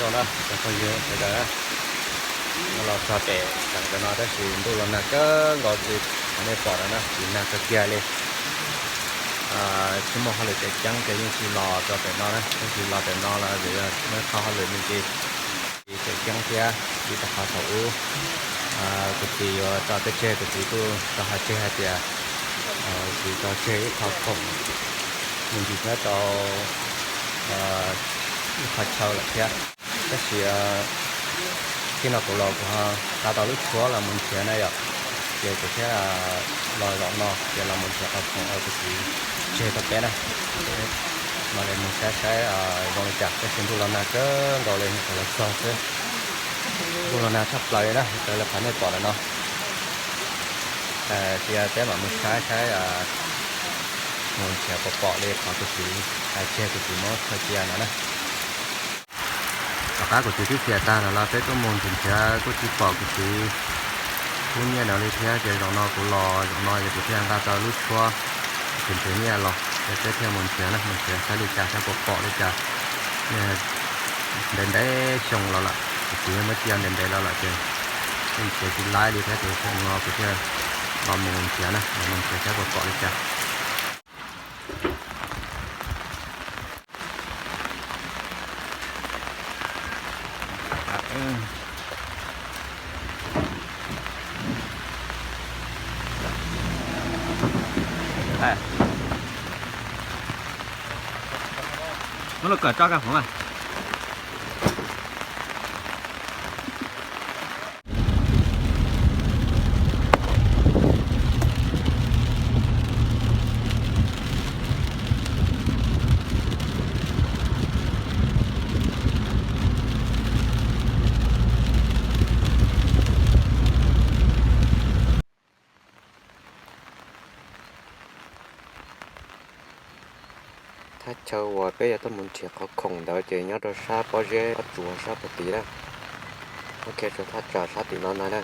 Na, cov phooj ywg sawv daws, no los txog pem xeev ntawm no tab sis ntuj los nag kawg nkaus li qhov nej pom no na, tsis nag kawg kiag li. Tsis muaj hauj lwm tseem ceeb ces yeej tsis los rau pem no na, yeej tsis los pem no los vim yog muaj ib qho hauj lwm me ntsis tseem ceeb thiab. Vim rau qhov thaum ub kuv txiv yuav tso teb tseg, kuv txiv kuj tau hais tseg hais tias kuv txiv tso tseg ib qho khoom me ntsis nyob rau ib qho chaw lawm thiab. Tab sis txij no kuv los kuv ho nqa tau lub tshuab los mus nrhiav na yom, ces kuv thiaj los zaum no ces los mus nrhiav qhov khoom uas kuv txiv tseg rau peb na. Mam li mus saib saib zoo li cas, tab sis ntuj los nag kawg nkaus li, nyuam qhuav los txog xwb. Ntuj los nag tshaj plaws li na, raws li qhov nej pom ntawm no. Ces peb mam mus saib saib, mus nrhiav puas pom li qhov kuv txiv hais tseg, kuv txiv muab tso cia no na. Tom qab kuv txiv twb xiam tag lawm los peb tuaj mus nrhiav nrhiav kuj tsis pom kuv txiv lub nyiaj ntawd li thiab, ces zaum no kuv los zaum no ces kuv thiaj nqa tau lub tshuab nrhiav nrhiav nyiaj los ces peb thiaj mus nrhiav na, mus nrhiav saib li cas, saib puas pom li cas. Ntev ntev xyoo los lawm, kuv txiv muab cia ntev ntev los lawm ces nrhiav tsis laib li thiab, ces zaum no kuv thiaj los mus nrhiav na, los mus nrhiav saib puas pom li cas. Muab lub kawm tso koj hov mas. Thaj chaw uas peb yuav tuaj mus nrhiav qhov khoom ntawd ces nyob rau sab pob zeb pob tsuas sab puag tid na. Ok, tsuas thaj tsam sab tim no ntag na.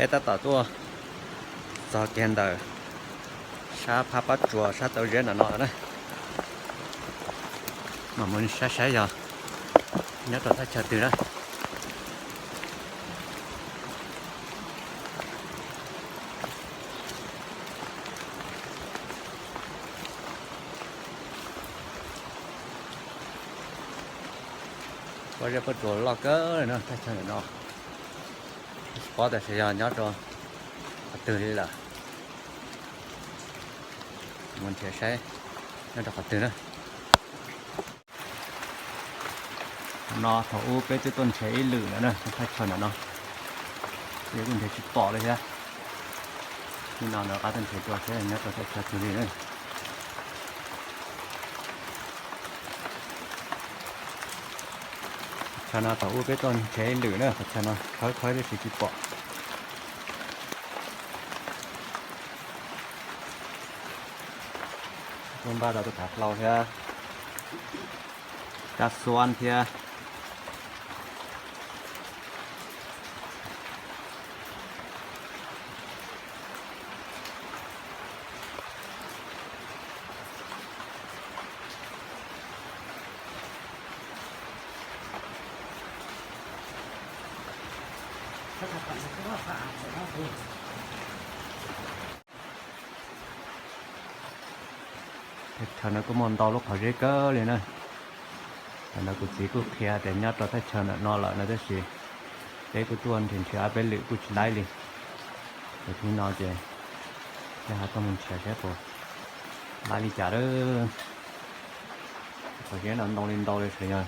Peb tab tom tuaj txog kiag ntawm sab phab pob tsuas sab tauv zeb no no na. Mam mus saib saib yog nyob rau thaj chaw twg na. Pob zeb pob tsuas loj kawg li na, thaj chaw ntawm no tsis paub tias yog nyob rau qhov twg li lawm. Mus nrhiav saib nyob rau qhov twg na. No thaum ub peb twb tuaj nrhiav ib lwm lawm na, thaj chaw ntawm no, peb kuj nrhiav tsis pom li thiab. Nim no rov qab tuaj nrhiav dua seb nyob rau thaj chaw twg li na. Qhov chaw no thaum ub peb tuaj nrhiav ib lwm na, qhov chaw no khawb khawb tab sis tsis pom. Tuaj npaj tau tus khav hlau thiab, kab xuab thiab. Chaw no kuj muaj ntau lub qhov zeb kawg li na. Thaum ntawd kuv txiv kuj qhia tias nyob rau thaj chaw ntawm no lawm no tab sis peb kuj tuaj nrhiav nrhiav ob peb lwm kuj tsis laib li. Ces hnub no ces peb ho tuaj mus nrhiav saib puas laib li cas lawm. Qhov zeb no ntau li ntau li, xyov yog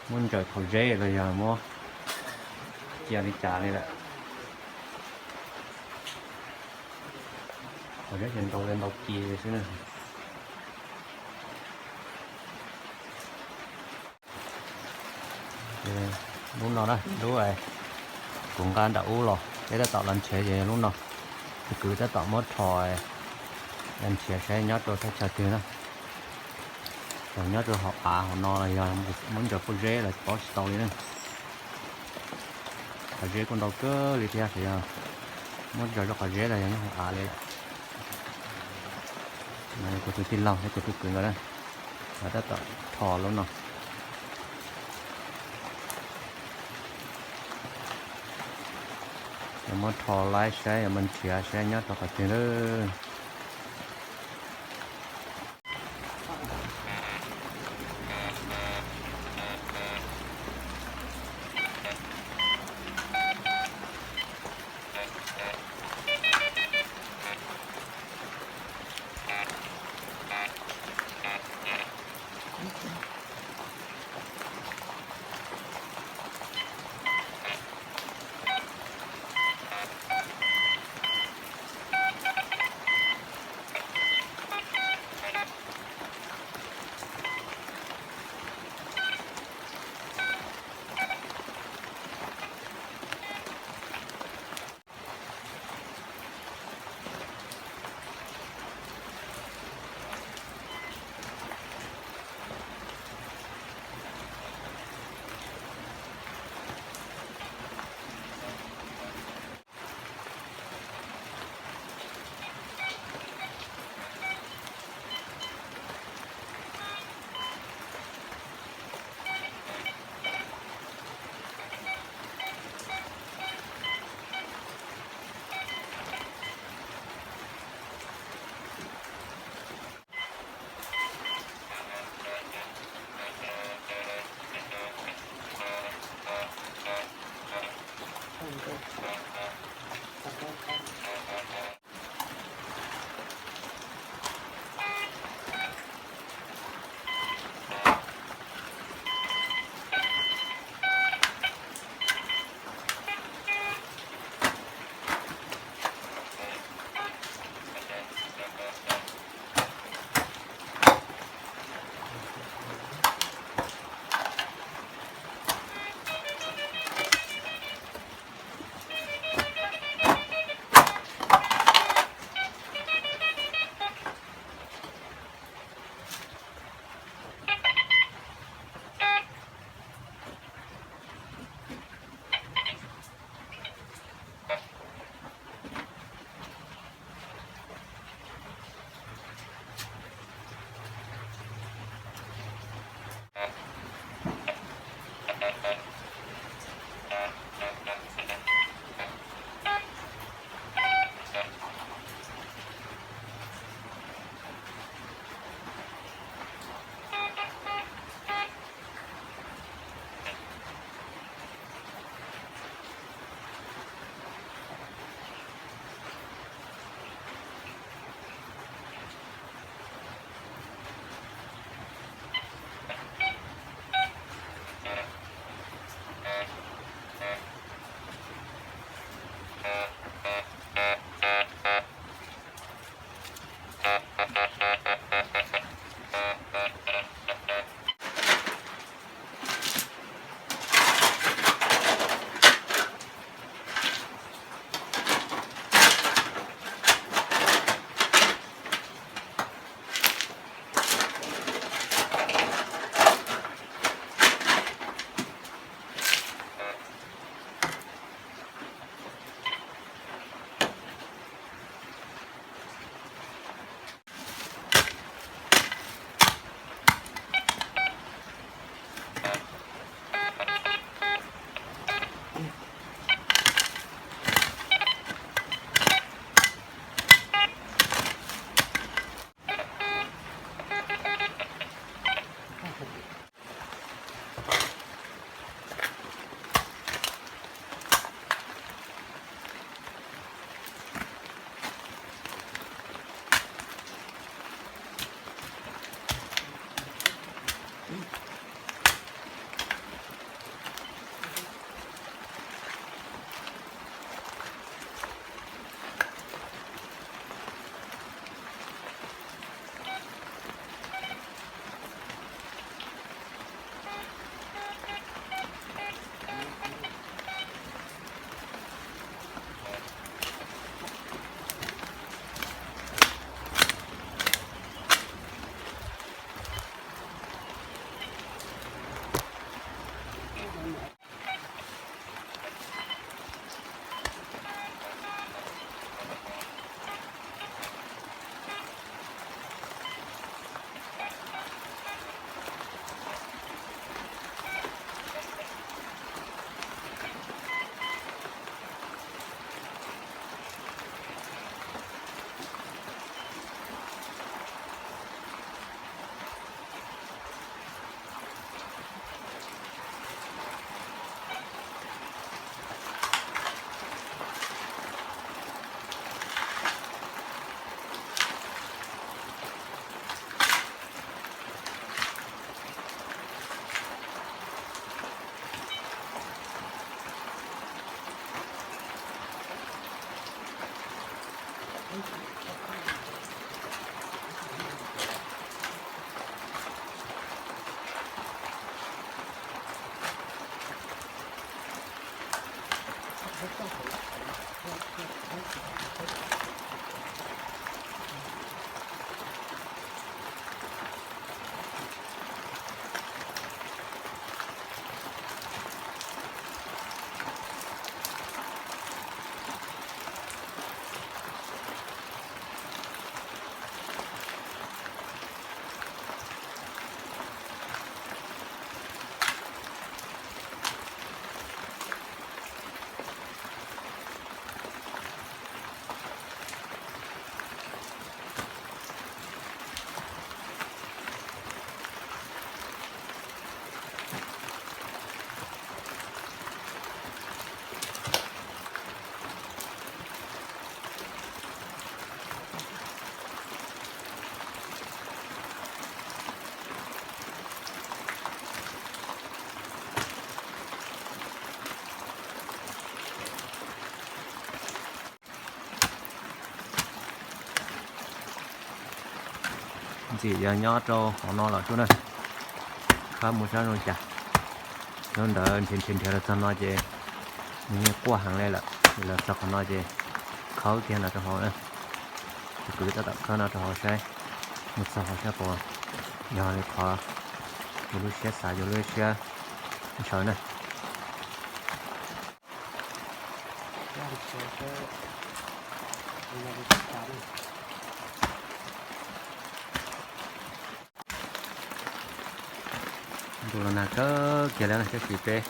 muab ntsaws thaum zeb los yog muab cia li cas li lawm. Qhov zeb ces ntau li ntau kis li xwb na. Lub no na, lub kuv nqa nram ub los peb tab tom los nrhiav ces yog lub no. Tus kwv tab tom muab rho los nrhiav saib nyob rau thaj chaw twg na. Yog nyob rau hauv av hauv no los yog muab ntsaws pob zeb los paub tsis tau li na. Qhov zeb kuj ntau kawg li thiab, xyov yog muab ntsaws rau qhov zeb los yog nyob hauv av li lawm. Kuv tus tij laug thiab kuv tus kwv nkawd na, nkawd tab tom rho lub no. Yuav muab rho laib saib, yuav muab nrhiav saib nyob rau qhov twg lawm. Ntxim yog nyob rau hauv no los sub na, khawb mus saib zoo li cas. Lub ntawd nrhiav nrhiav nrhiav los txog no ces nws yeej quaj heev li lawm, ces los txog qhov no ces khawb kiag no rau hauv na. Ces kuv yuav tab tom khawb no rau hauv saib, mus txog hauv saib puas yog li qhov yus lub siab xav, yus lub siab ntshaw na. Ntuj los nag kawg kiag li na, tab sis peb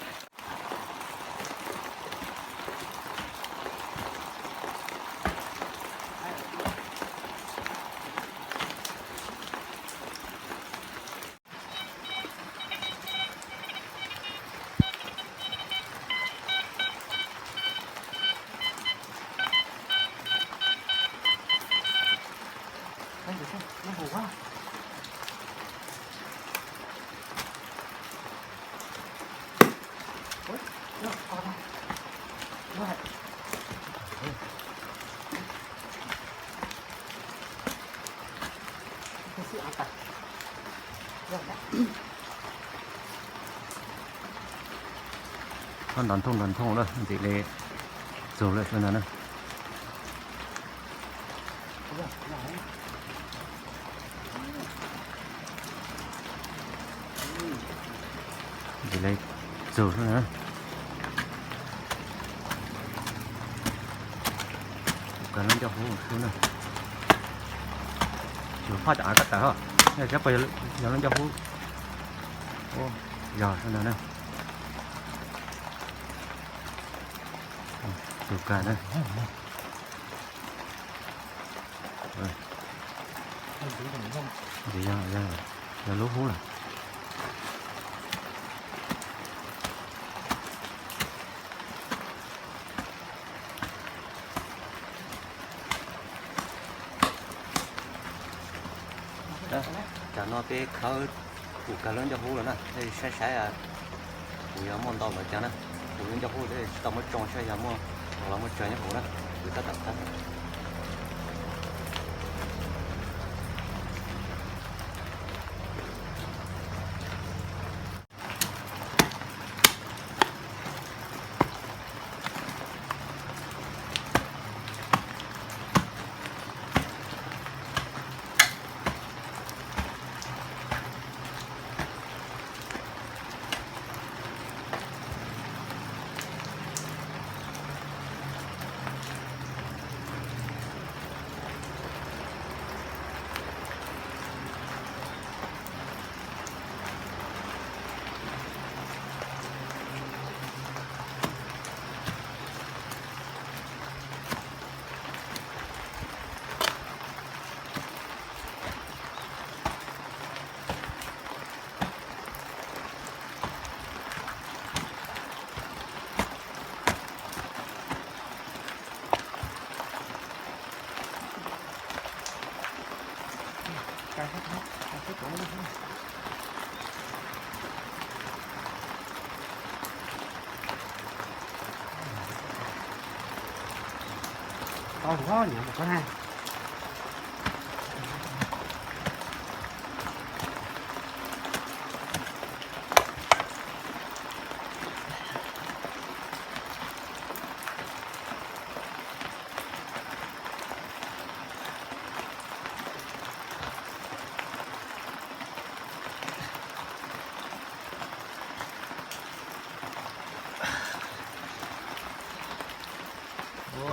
Nrov nthooj nrov nthooj lawm, ntxim li txug lawm sawv ntawd na. Ntxim li txug na. Kawg lub ncauj hub xwb na. Yus phaj cov av koj tawm ho, yog siab puas yog lub ncauj hub. Yog sawv ntawd na. Tus kag na. Yog lub hub lawm. Tam no peb khawb pum kag lub ncauj hub lawm na, nej saib saib kuv yuav muaj ntau los cas na. Kuv lub ncauj hub tsis tau muab tsoo saib yog muaj los muaj tsawg nyob hauv na, kuv tab tom khawb.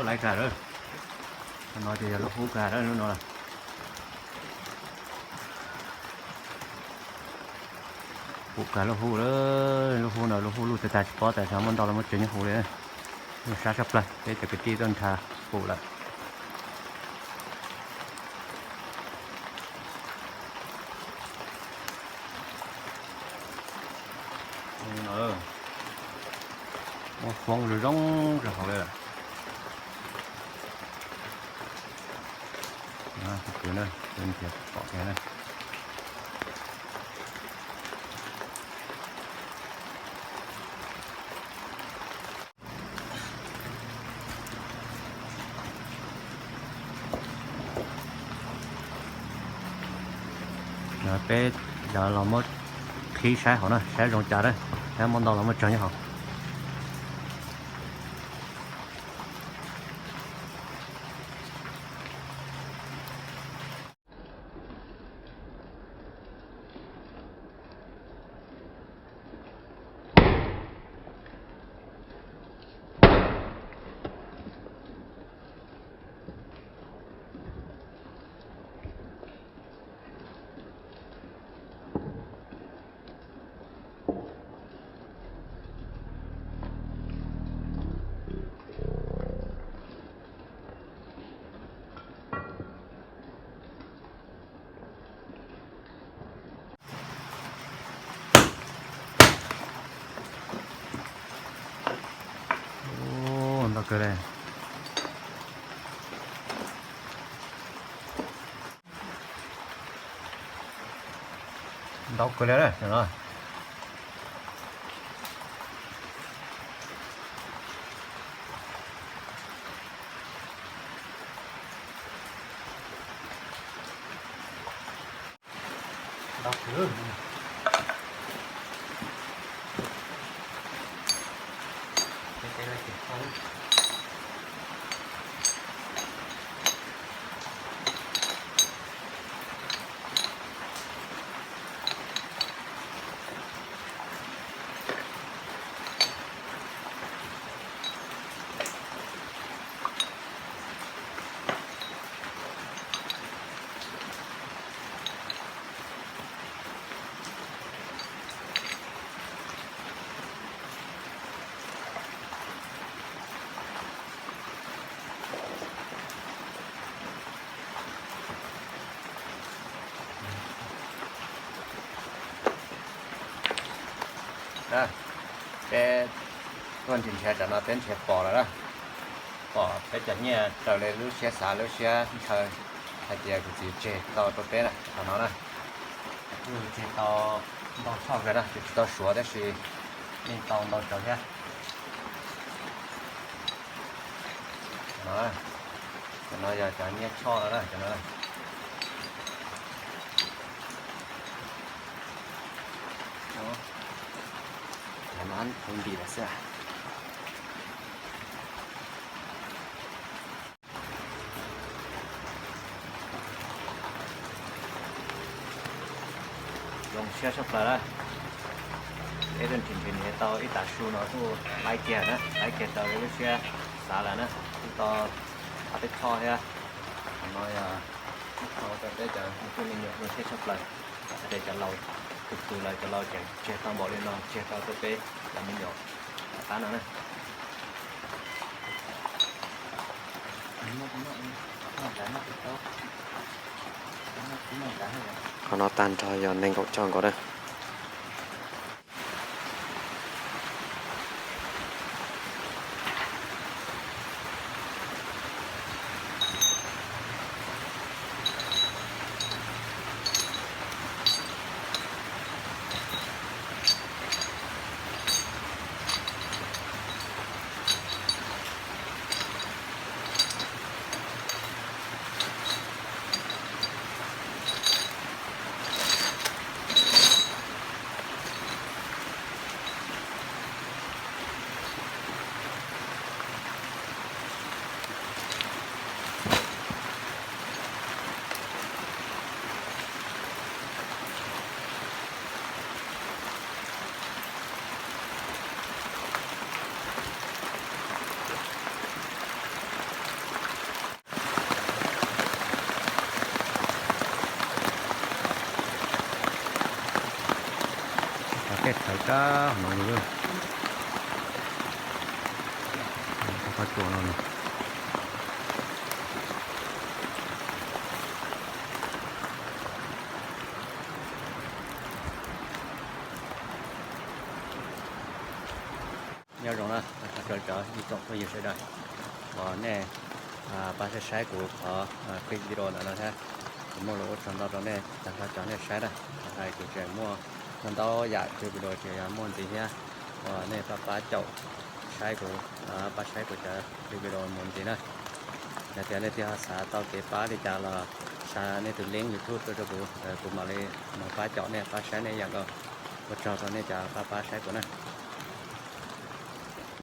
Laiv kag lawm. No ces yog lub hub kag lawm lub no. Pum kag lub hub lawm, lub hub no lub hub luj tag tag tsis paub tas xyov muaj ntau los muaj tsawg nyob hauv li. Nyuaj sab sab plawg, peb cov kwv tij tuaj nrhav pum lawm. Muaj foob zoo zoo rau hauv li lawm. Tus kwv na, kwv nrhiav pom kiag na. Peb los muab qhib saib hauv na, saib zoo cas na, saib muaj ntau los muaj tsawg nyob hauv. Ntau kawg li. Ntau kawg li no. Ntau Peb tuaj nrhiav nrhiav tam no peb nrhiav pom lawm na. Pom peb cov nyiaj raws li lub siab xav lub siab ntshaw hais tias kuv txiv tseg tau rau peb na, qhov no na. Kuj tseg tau ntau tshoj kawg na, tsis tau suav tab sis yeej tau ntau tsawg thiab. No, cov no yog cov nyiaj tshoj no na, cov no. Cov no ntim lawm xwb. Zoo siab tshaj plaws na. Peb tuaj nrhiav nrhiav nrhiav tau ib tav su no kuj laib kiag na, laib kiag raws li lub siab xav lawm na, kuj tau ob peb tshoj thiab. Qhov no yog ib qho rau peb cov me tub me nyuam zoo siab tshaj plaws. Hais tias cov laus tus tus lawm cov laus tseem tseg tau npaum li no tseg tau rau peb cov me nyuam tom qab no na. Qhov no tag nrho yog nees nkaum caug nkaus na. Cov tej thawv kab no li, cov qhov tsua no. Nyob zoo na, thov txim cov ib tsoom phooj ywg sawv daws uas nej pab saib saib kuv qhov clip video ntawm no thiab. Kuv muaj lus ua tsaug ntau rau nej tag nrho cov nej saib na. Hais kuv tseem muaj ntau ntau yam clip video tseem yog muaj ntxiv thiab uas nej pab pab caum saib kuv, pab saib kuv cov clip video mus ntxiv na. Yog tias leej twg ho xav tau kev pab li cas los xa nej tus link YouTube tuaj rau kuv, kuv mam li mus pab caum nej pab saib nej ib yam nkaus. Ua tsaug rau nej cov pab pab saib kuv na.